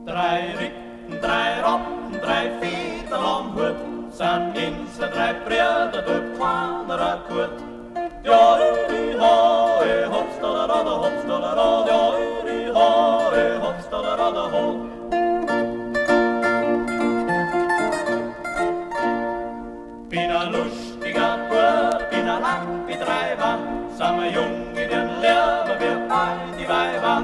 Drei Ricken, drei Rotten, drei Federn am Hut, sind unsere drei Brüder, tut keiner gut. Ja, iri, ha, e, hops, da, da, da, da, hops, da, da, da, ja, iri, ha, e, hops, da, da, da, da, ho. Bin a lustiger Bub, bin a Lackbetreiber, sind wir jung in den Lärm, wir all die Weiber.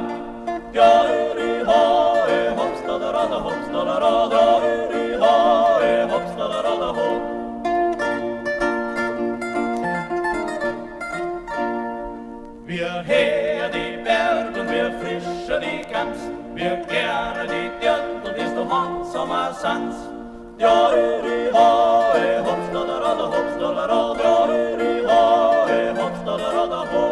Ja, iri, ha, e, hops, da, da, da, da, hops, da, da, da, ja, iri, ha, e, hops, da, da, da, da, ho. Wir heer die Berg und wir frischen die Gans, wir gerne die Dirndl, bis du handsamer sans. Ja, iri, ha, e, hops, da, da, da, da, hops, da, da, da, ja, iri, ha, e, hops, da, da, da, da, ho.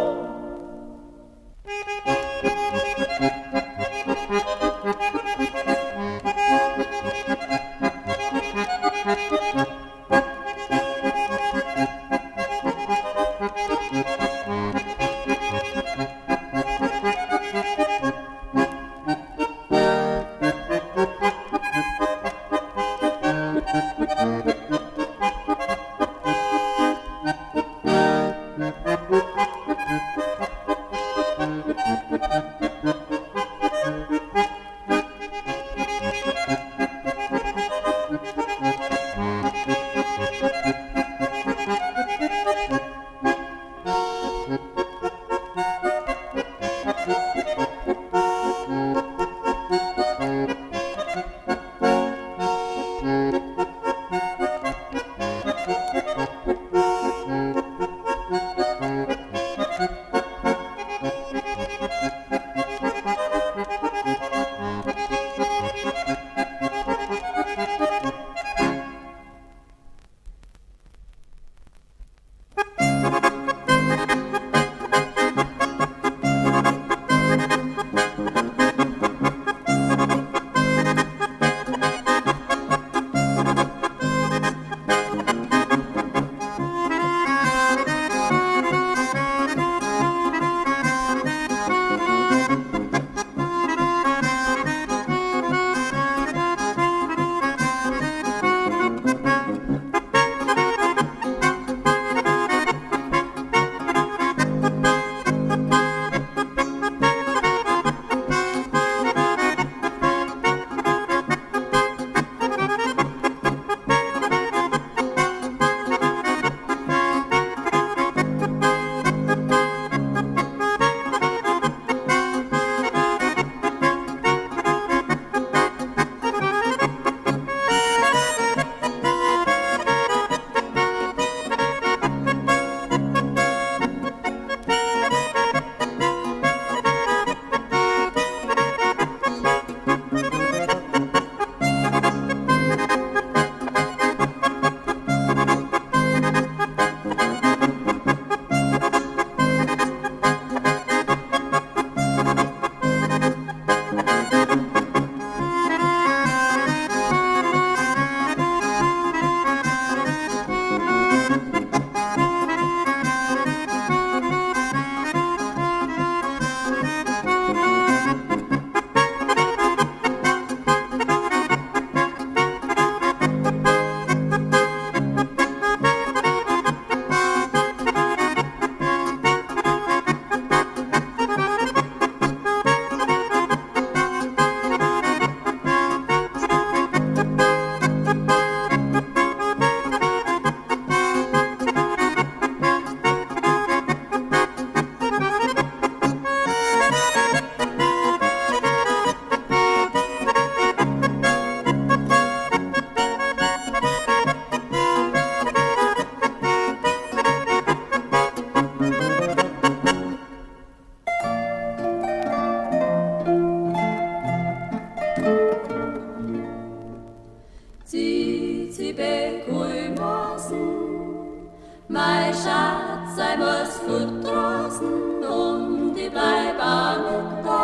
Mein Schatz, sei muss fortrasen und ich bleib auch nicht da.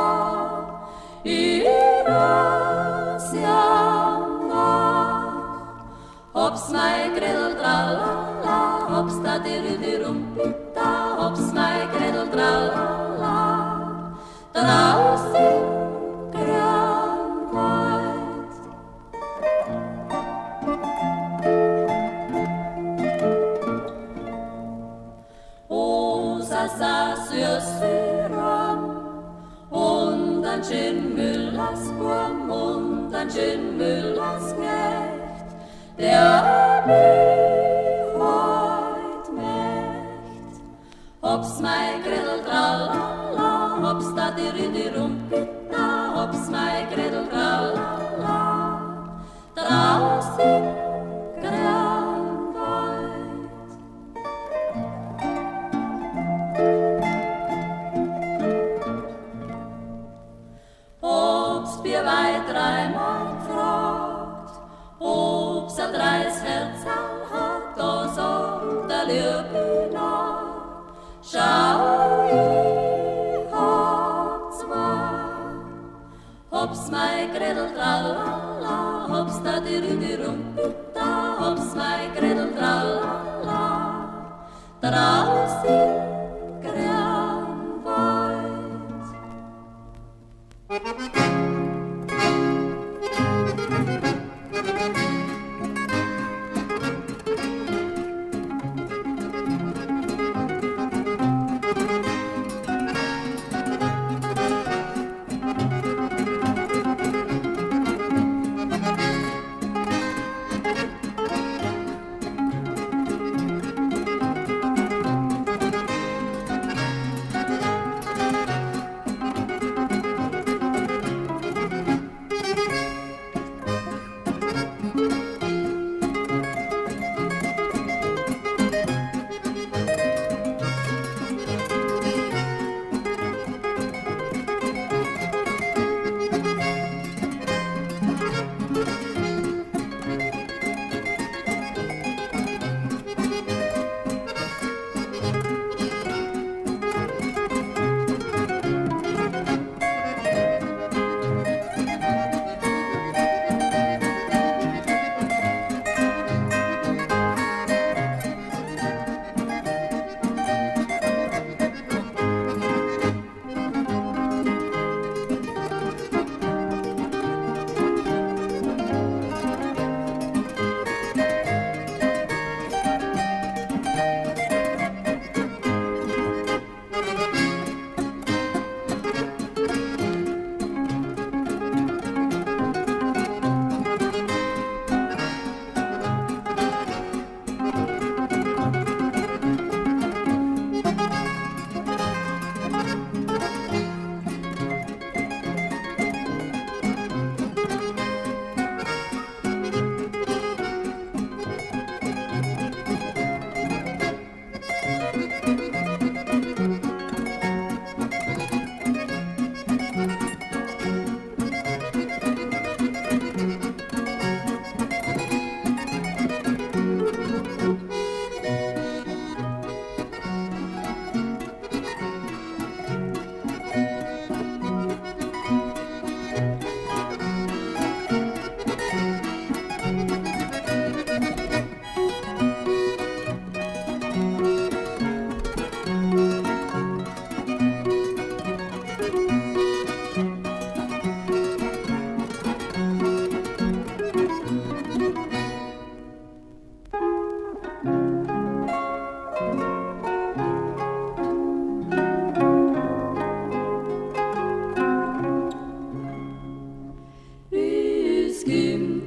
Ich weiß ja nach, ob's mein Gretel tralala, ob's da diridirumpita, ob's mein Gretel tralala, draußen im Wald. Oh, Sassüram und ein schön Müllersburm und ein schön Müllersknecht, der mich heut mächt. Hops mei Gretel tralala, hops da di di rumpita, hops mei Gretel tralala, draußen Granwald. Ob's mir weit dreimal gefragt, ob's ein dreis Herzl hat, da sagt der Liebe nach, schau, ich hab zwei. Hops mei Gretel tralala, hops da di di rumpita, hops mei Gretel tralala, draußen Granwald.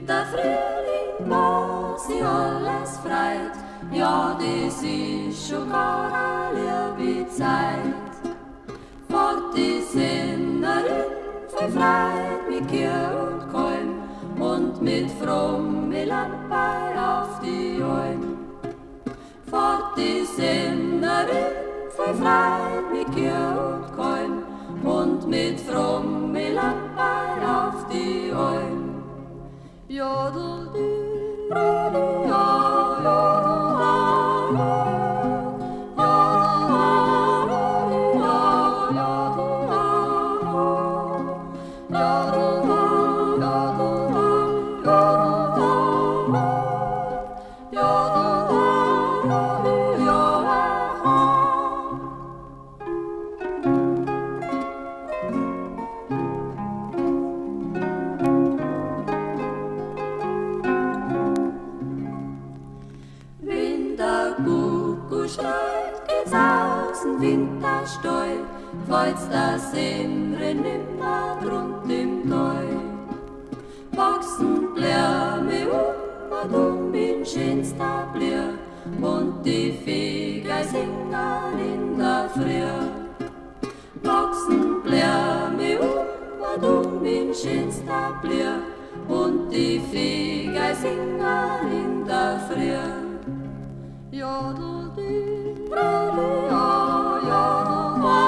Der Frühling, wo sich alles freit, ja, das ist schon gar eine liebe Zeit. Fort die Sinnerin voll Freit mit Kier und Kolm und mit fromme Lampe auf die Alm. Fort die Sinnerin voll Freit mit Kier und Kolm und mit fromme Lampe auf die Alm. Jodel du, jodel, Wenn der Kuckuck schreit, geht's aus. aus'm Winterstall, falls das Imre nimmer drunter im Tal. Wachsen Blume um und um in schönster Blüh, und die Vögel singen in der Früh. Wachsen Blume um und um in schönster Blüh, und die Vögel singen in der Früh. Jodel di, ja, jodel da,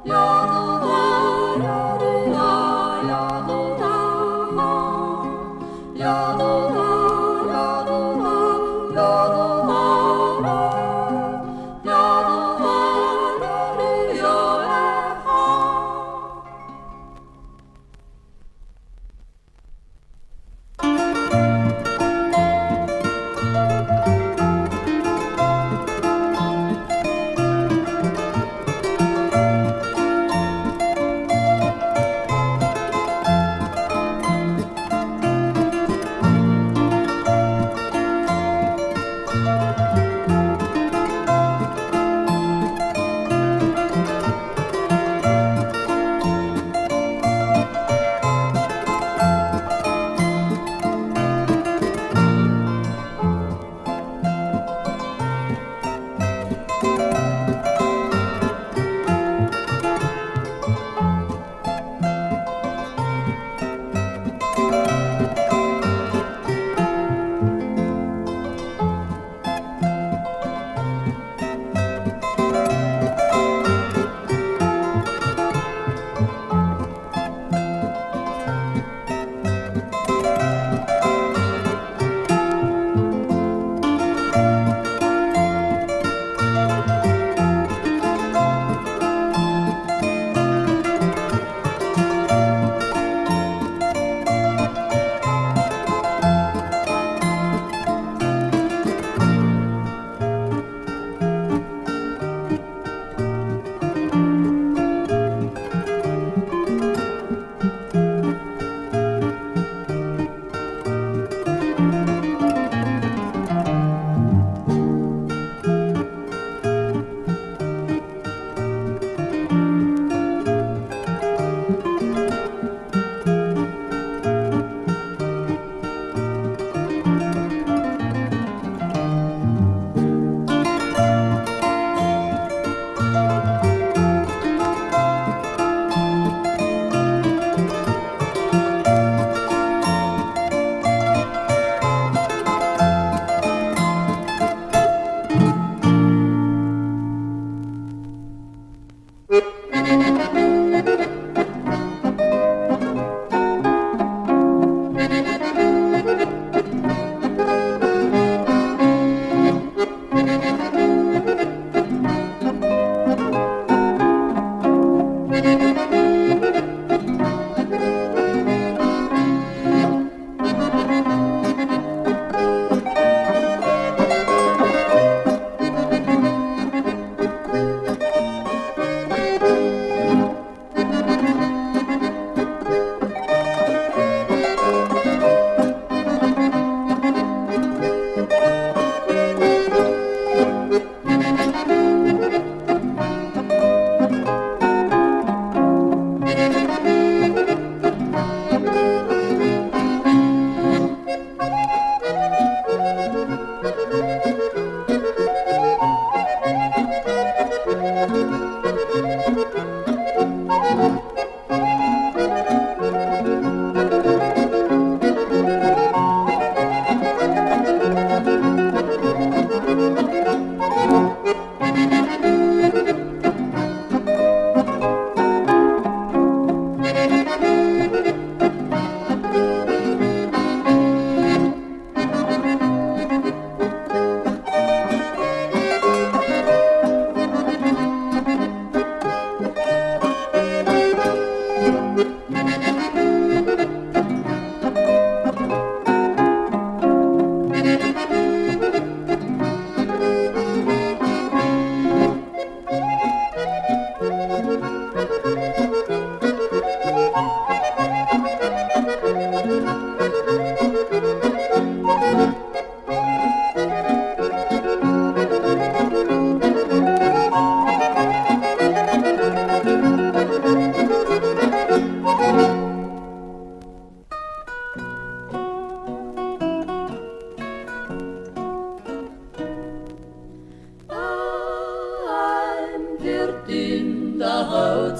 jodel da, ja, jodel da, jodel da, jodel da, jodel da, jodel da, ja, ha.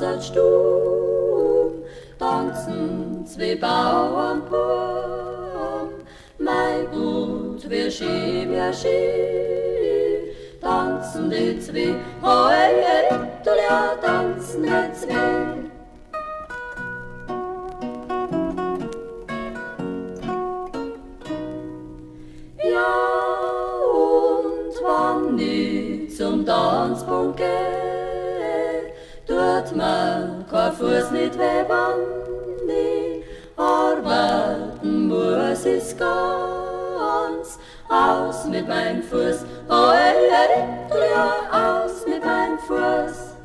ganzer Stub, tanzen zwei Bauernbuam. Mei Gott, wie schön, wie schön, tanzen die zwei, hoi, ja, tanzen die zwei. Ja, und wann ich zum Tanzpunkt geh, tut mir kein Fuß nicht weh, wann ich arbeiten muss, ist ganz aus mit meinem Fuß, hoi, ja, aus mit meinem Fuß.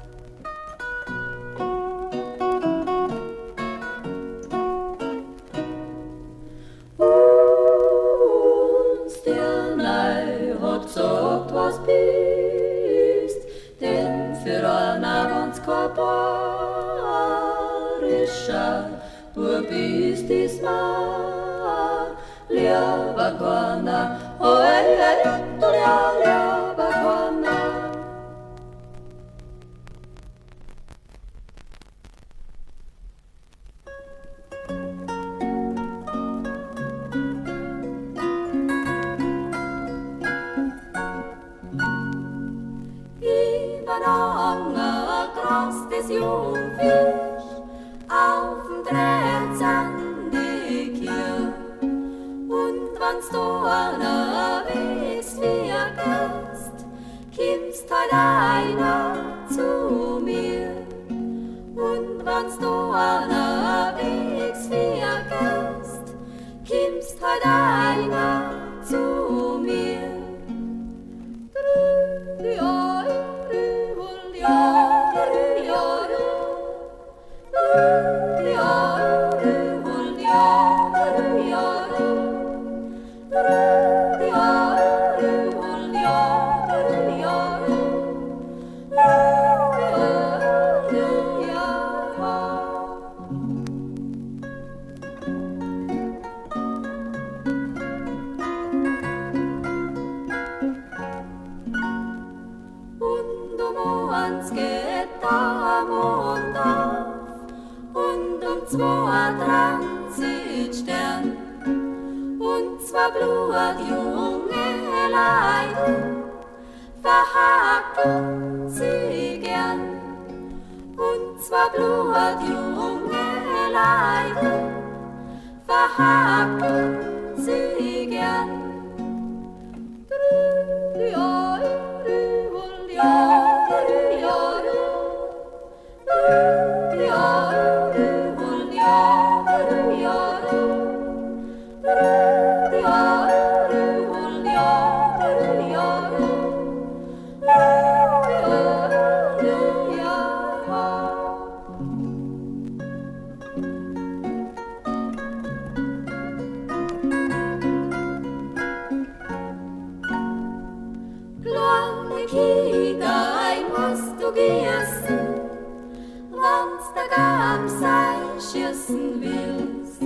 Uns der Nei hat gesagt, was bist, denn für einer ganz kein bayerischer Bub ist is ma, lieber keiner, hoi, ja, lieber keiner. Gras des Jungfisch, auf dem Drerzahn die Kier. Und wann's du unterwegs vergisst, kimmst heut einer zu mir. Und wann's du unterwegs vergisst, kimmst heut einer zu mir. 22 Stern und zwei blutjunge Leute verhacken sie gern. Und zwei blutjunge Leute verhacken sie gern. Schießen willst,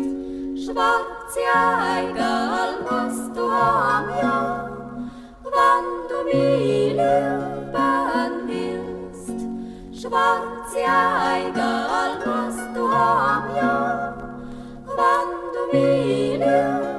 schwarze Eigerl musst du haben, ja, wann du mich lieben willst. Schwarze Eigerl musst du haben, ja, wann du mich lieben willst.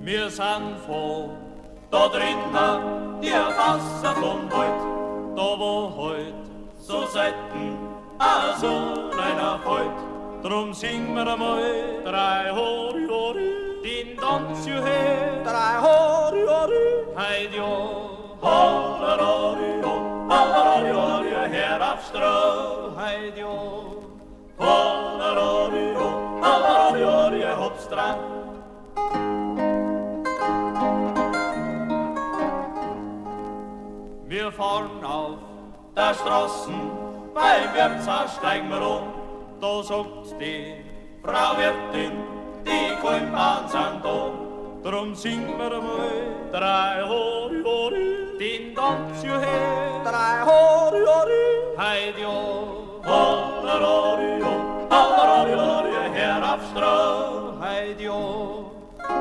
Wir sind froh, da drinnen, die Wasser vom Wald, da wo heut so selten a Sohn einer freut. Drum singen wir einmal drei Hori Hori, den Tanz her, drei Hori Hori, heid ja, Hollerori, Hollerori, Hori, her auf Stroh, heid ja, Hollerori, Hollerori, Hori, Hopstrand. Wir fahren auf der Straßen, beim Wirtshaus steigen wir um. Da sagt die Frau Wirtin, die Kumpanen sind da. Drum singen wir einmal drei Hori Hori, den Tanz her, drei Hori Hori, heid ja, Hollerori, Hollerori, Hori, her auf Stroh, heid ja,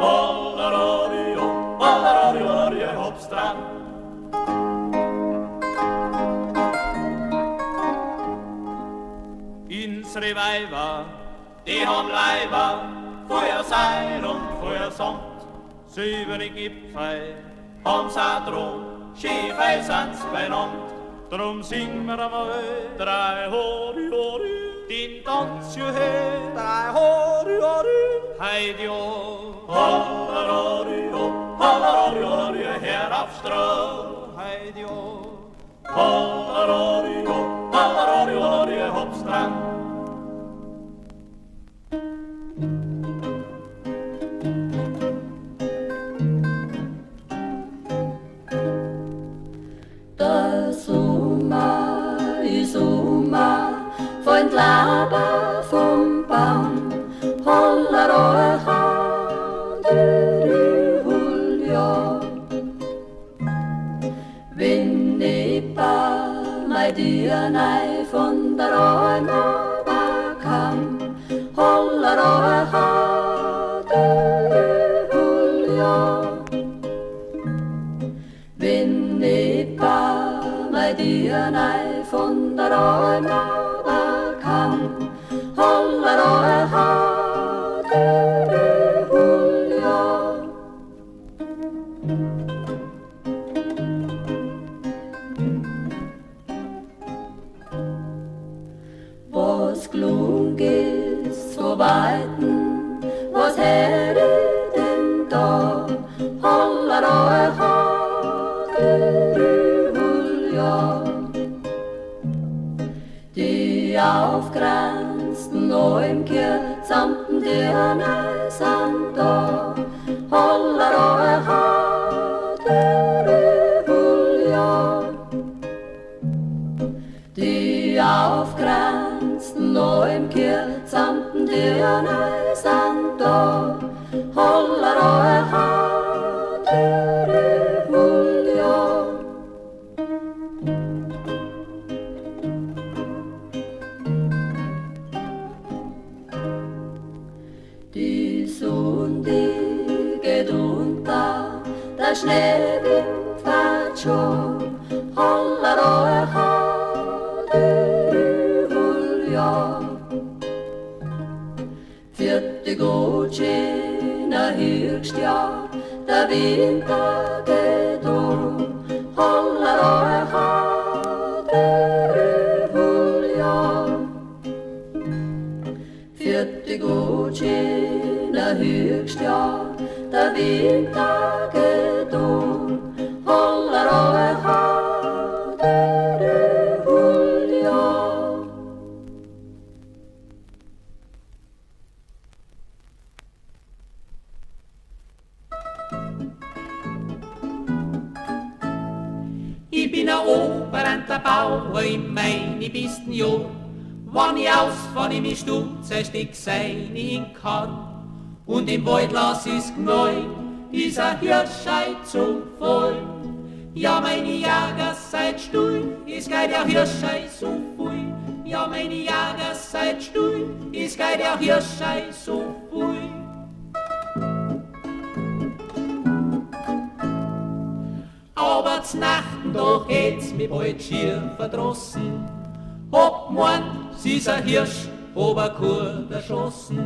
Hollerori, Hollerori, Hori, Hopstrand. Unsere Weiber, die haben Leiber, Feuer sein und Feuer samt. Silberne Gipfel haben sie drum, Schiffe sind's benannt. Drum singen wir einmal drei Hori Hori, den Tanz her, drei Hori Hori, heid ja, Hollerori, Hollerori, Hori, her auf Stroh, heid ja, Hollerori, Hollerori, Hori, Hopstrand. Freund Laber vom Baum, holler og hander hulja. Vinnipa mig dyrna von der Oinobakam, holler og hander hulja. Vinnipa mig dyrna von der Oinobakam, håller og hader hulja. Was klung ist vor Weiten, was her denn da, håller og hader hulja. Die aufgrenzten Oimkir samt Dirne samt da, håller og hader hulja. Die aufgrenzten Oimkir samt Dirne samt da, håller og hader hulja. Die Sonne geht unter, der Schneewind fährt schon, holler og hader hulja. Vierte godkjenner högst ja, der vinter geht um, holler og hader hulja. Vierte godkjenner högst ja, der vinter geht um, håller og hader hulja. Ich bin ein Oberentler Bauer in meine besten Jahr. Wann ich ausfahr, ich mich stutz, erst ich sein in Karr. Und im Wald lass ich's gnäu, ist ein Hirschei zu voll. Ja, meine Jäger seid still, es geht ja Hirschei so viel. Ja, meine Jäger seid still, es geht ja Hirschei so viel. Aber z' Nachten, da geht's mi bald schier verdrossen. Hab gemeint, sie ist ein Hirsch, ob a Kuh erschossen.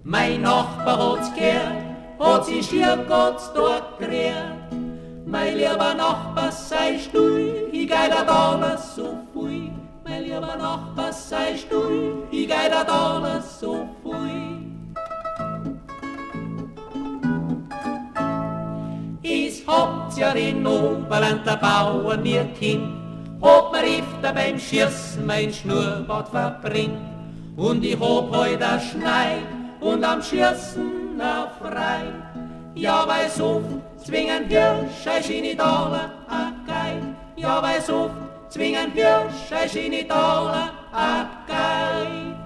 Mein Nachbar hat's gehört, Hat sich schier Gott dort gerührt. Mein lieber Nachbar, sei still, ich geh da da so viel. Mein lieber Nachbar, sei still, ich geh da da so viel. Is habt ja den Oberländler Bauern ihr Kind, hab mir öfter beim Schießen mein Schnurrbart verbrennt. Und ich hab heut a Schnei und am Schießen a frei. Ja, weil's oft zwingen Hirsch a schöne Taler a Gei. Ja, weil's oft zwingen Hirsch a schöne Taler a Gei.